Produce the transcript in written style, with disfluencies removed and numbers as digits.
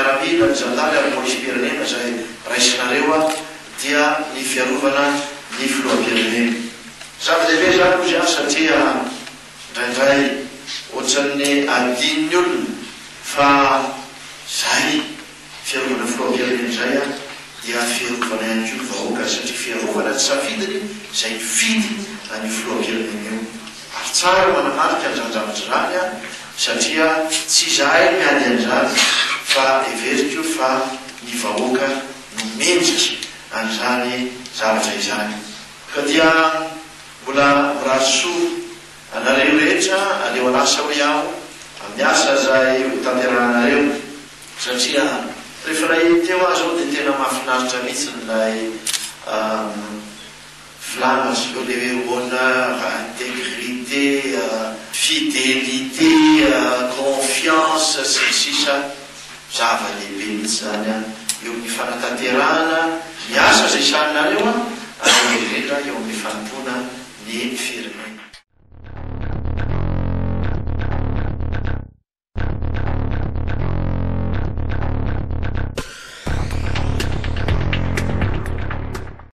miaramila, ny zandary ary ny polisim-pirenena izay raisinareo dia ny fiarovana ny filoham-pirenena. Zava-dehibe izany hozy aho satria indraindray ohatran'ny adinon'ny olona fa izay fiarovana filoham-pirenena izay dia fiarovana ihany koa ny vahoaka satria fiarovana ny safidiny izay nifidy an'io filoham-pirenena io. Ary tsara manamarika an'izany zavatra izany satria tsy izahay no miady an'izany fa heveriko fa ny vahoaka no mendrika an'izany zavatra izany. Ka dia mbola mirary soa anareo rehetra aleo an'asa hoy aho amin'ny asa izay ho tanterahanareo satria rehefa naheno teo aho izao dia tena mahafinaritra mihitsy ilay Filamatra eo le hoe honneur, intégrité, fidélité, confiance sy ny sisa Zava-dehibe mihitsy izany eo amin'ny fanatanterahana ny asa izay sahaninareo ary indrindra eo amin'ny fanompoana ny firenena.